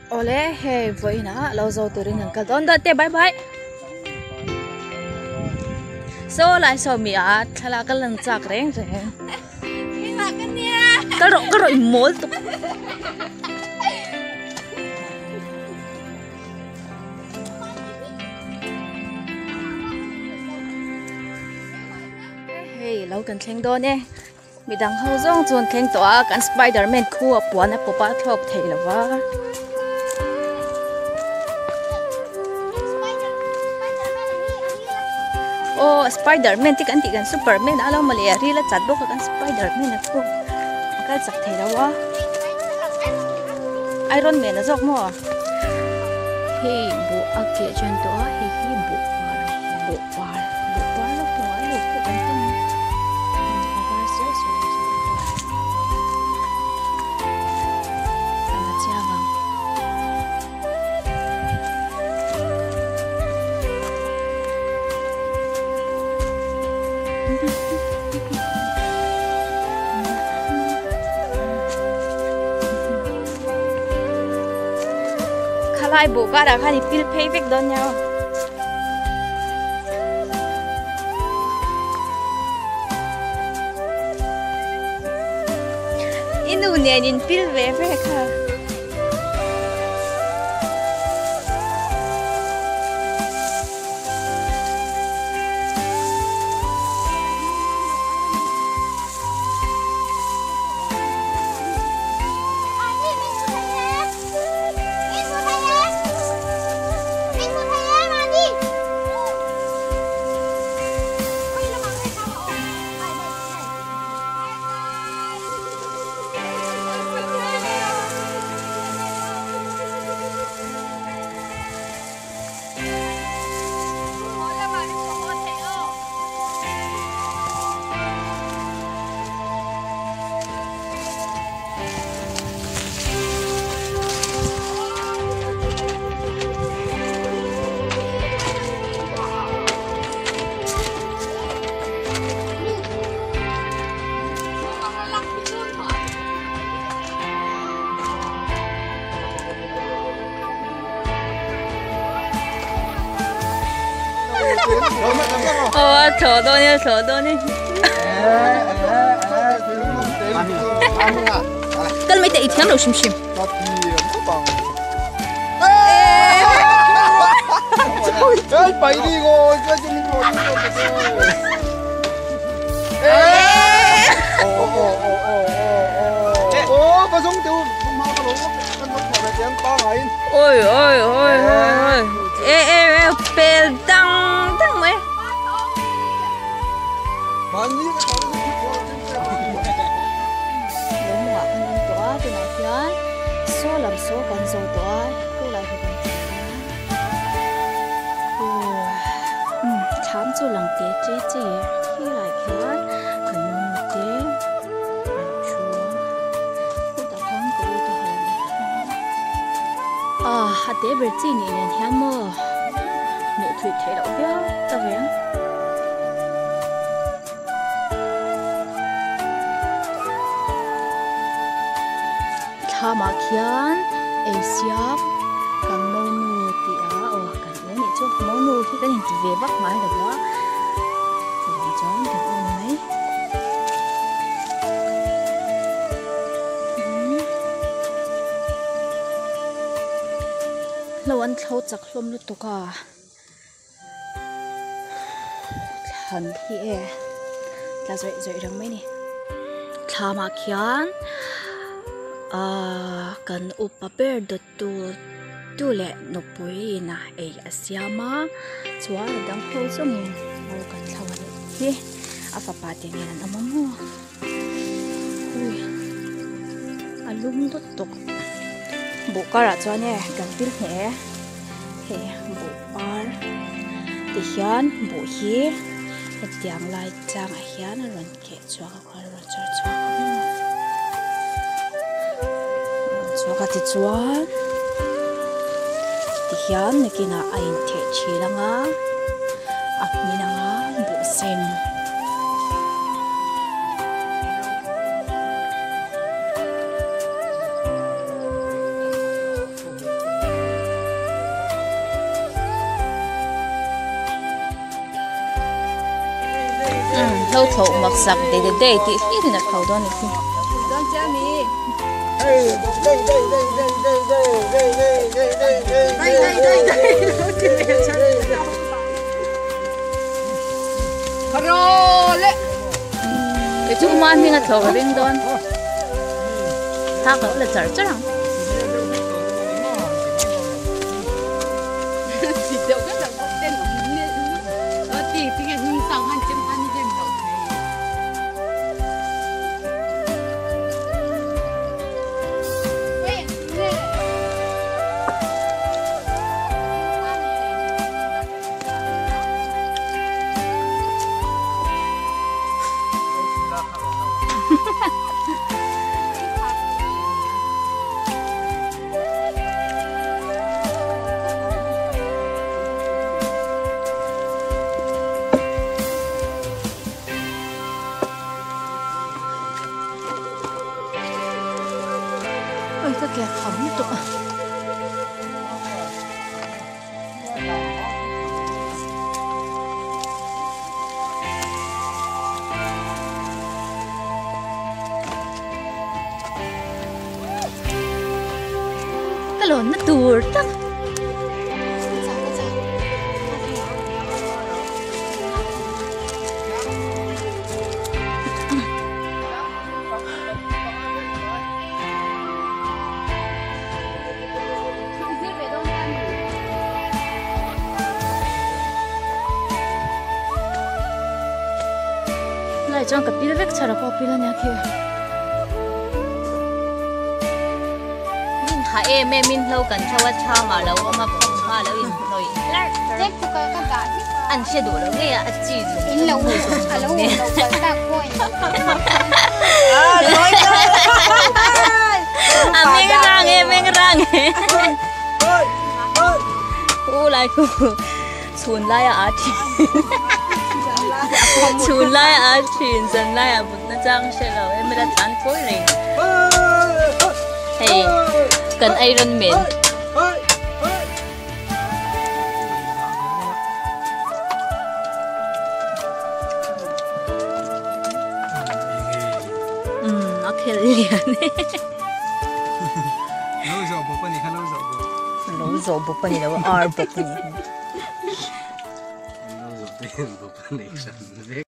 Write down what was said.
Awle hei vawiin ah lo zo turin an kal dawn dawn te bye bye saw lai saw mi a thlalak a lan chak reng reng kal rawh kal rawh i mawl tuk hei lo kan thleng dawn e. Midang ho zawng chu an thleng tawh a, kan spiderman khu a puan a pawp a, a thlawk thei lo va. Aw spiderman te kan tih kan superman a lo mawle a ril a chat bawk a kan spiderman a khu a kal chak thei lo a. Iron man a zawk maw? Hei buh a keh ṭan tawh a, hei hi buh par buh par buh par lo pawh a lo pawh kan tam a var siau siau a chu buh par a la chiang ang. Khalai buh karah khan i pil phei vek dawn nia aw. I nu nen in pil ve ve kha. Aw thlawh dawn e thlawh dawn e kal mai teh i thiam lo hrim hrim Ôi ôi ôi ôi ôi ê ê ê pel dang dang mai Lawmawah kan awm tawh a tunah hian saw lam saw kan zo tawh a ko lai hi kan tih a thlam chu lang te che che khi lai khian kan mawng te an thu a khutah khan ka u te ho an awm thung a ah a te ber chi nih nen hian maw hmuh thui theih loh viau ta ve ang. Thlamah khian eisiam kan monu tih a aw kan u nih chu monu hi kan inti ve vak ngai lo va chuvang chuan kan u ni mai. Hlo an thlo chak hlawm lutuk a. Thlan hi e tla zawih zawih reng mai a ni thlamah khian ahh kan upa ber dawt tu tu leh nupui in a ei a siam a chuan a dang ho zawngin lo kan thlo a nih hi a fapa te nen an awm a maw ui a lum dawt tawk buh karah chuan e kan pil hneh e. Hei buh par ti hian buh hi hetiang lai tlangah hian a rawn keh chhuak a khuan a rawn chawr chhuak a maw a rawn chhuak a tichuan tihian nakinah a intheh thin ang a a hmin ang a buh sen. Hlo thlawh mak sak de de de tih hlir in a thlo dawn a ni khi. Kei chu hma hming a thlawh ka ring dawn. Thla ka lo la char char ang. Oi ka ke kham lutuk a. Ka lawn na tur tak. Lai chuan ka pil vek chhara pawh pil ania khi. Min ha em em in hlo kan thlo a tha mah lo awm a phawng hma lo in hnawih hlarh hlarh an hre duh lo ngei a a chi zung zung zung nen. A meng rang e meng rang e u lai khu chhun lai a a thin chhun lai a a thin zan lai a but na chang hre lo e mela tlan kawi reng hei kan iron man. Umm a khel lian e. Lo zawh bawp a ni kha lo zawh bawp. Lo zawh bawp a ni lo ar bawp a ni. Lo zawh te hian bawp a nei hran vek.